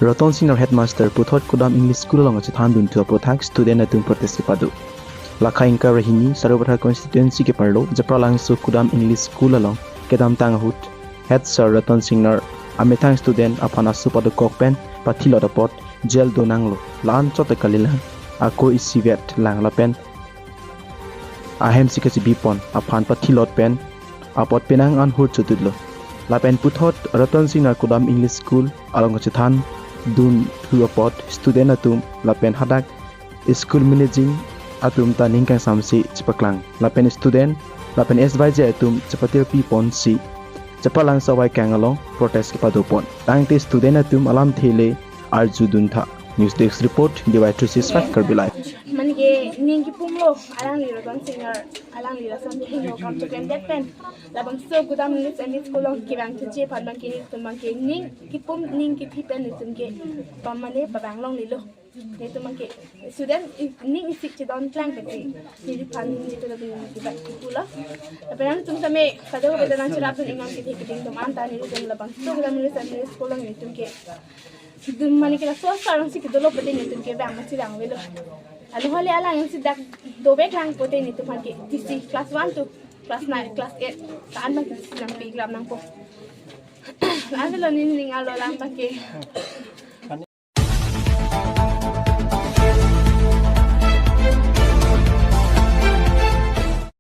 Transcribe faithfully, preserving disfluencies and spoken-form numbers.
Ratan Singnar headmaster puthot Kudam English School along kachethan dunthu aphuthak student atum protest kepado. Lakha ingkar ra hini Sarupathar constituency keparlo Japralangso Kudam English School along kedamtang ahut head sir Ratan Singnar amethang student aphan aso padokok pen pathilot apot jail donanglo. La-an chot kalilang, ako isivet lang lapen ahem si kachebipon aphan pathilot pen apot penang an hur chodutlo. Lapen puthot Ratan Singnar Kudam English School along kachethan dunthu apot student atum lapen hadak school managing atum ta ning kangsamse chepaklang. Lapen student lapen S Y J atum chepatirpi ponsi Japralangso avaikang along protest kepadopon. Tangte student atum alamthe le arju duntha. News Desk Report, D Y three six five Karbi Live. Mane ke ning kipumlo, alangli Ratan Singnar, alangli lason kehingno akam cheklemdet pen labangso Kudam English M E School along kevang thuji aphan abangke nelitum abangke ning kipum ning kithi pen nelitum ke pamane pabang longlelo. Nelitum abangke student i-, ning isik chedon klang pen ke neliphan nelitum abang ke bak kipulo. Lapen nangtum tame kadokave ta nangcherap dun ingnam kethe keding atum anta nelitum labangso Kudam English M E School along nelitum ke dum mane ke laso asar alongsi kedolo pute nelitum ke bang masi bang avelo. Alo hale alang si dak dobek lang pute nelitum abangke T C class one to class nine, class eight ta-an abangke T C nangpi klam nangpo. La-an lo neli ning arlo alam abangke